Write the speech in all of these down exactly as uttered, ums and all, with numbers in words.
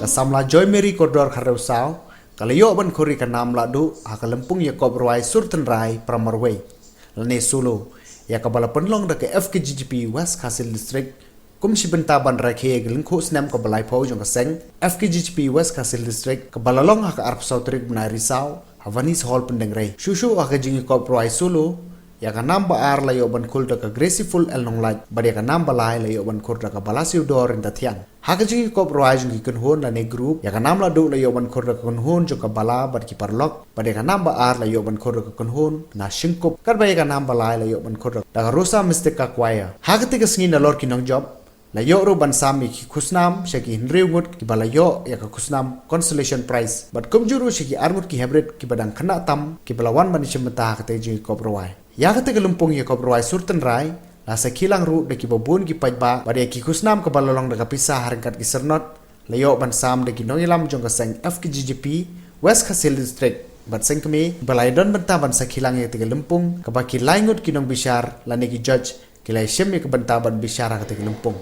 Ka samla Joy Mary Kordor Kharewsaw ka la ïoh ban khur ïa ka nam lahduh ha ka lympung ïakop rwai sur tynrai Pramarwei lane solo, ïa kaba la pynlong da ka F K G G P West Khasi Hills District, kum shi bynta ban rakhe ïa ka lyngkhuh snem kaba laiphew jong ka seng F K G G P West Khasi Hills District, kaba la long ha ka arphew saw tarik bnai Risaw ha Vanis Hall Pyndengrei. Shuh shuh ha ka jingïakop rwai solo, ïa ka nam ba ar la ïoh ban khur da ka Graceful L Nonglait, bad ïa ka nam ba lai la ïoh ban khur da ka Balasiewdor Ryntathiang. Ha ka jingïakop rwai jong ki kynhun lane group, ïa ka nam lahduh la ïoh ban khur da ka kynhun jong ka Bala bad ki paralok, bad ïa ka nam ba ar la ïoh ban khur da ka kynhun na Shynkup, katba ïa ka nam ba lai la ïoh ban khur da ka Rosa Mystica Choir. Ha katei ka sngi nalor ki nongjop, la ïoh ruh ban sam ïa ki khusnam sha ki hynriew ngut kiba la ïoh ïa ka khusnam consolation prize, bad kumjuh ruh sha ki ar ngut ki hybrid kiba dang khynnah tam kiba la wan ban shim bynta ha katei ka jingïakop rwai. Ïa katei ka lympung ïakop rwai sur tynrai la sakhi lang ruh da kiba bun ki paidbah, bad ïa ki khusnam kaba la long da ka pisa ha ryngkat ki syrnod la ïoh ban sam da ki nongïalam jong ka seng F K G G P West Khasi Hills District bad seng kmie, ba la ïadon bynta ban sakhi lang ïa katei ka lympung, kaba ki lai ngut ki nongbishar lane ki judge ki la shim ïa ka bynta ban bishar ha katei ka lympung.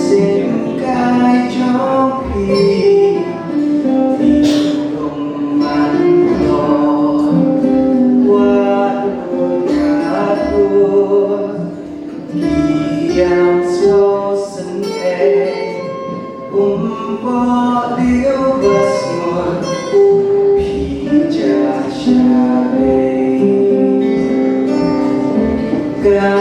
Sim kai jong phi, phi kum man lo, wat lut rat lut, ki ïam so syn ei, kum bok diew ba sngur, phi ja sha ei. Ka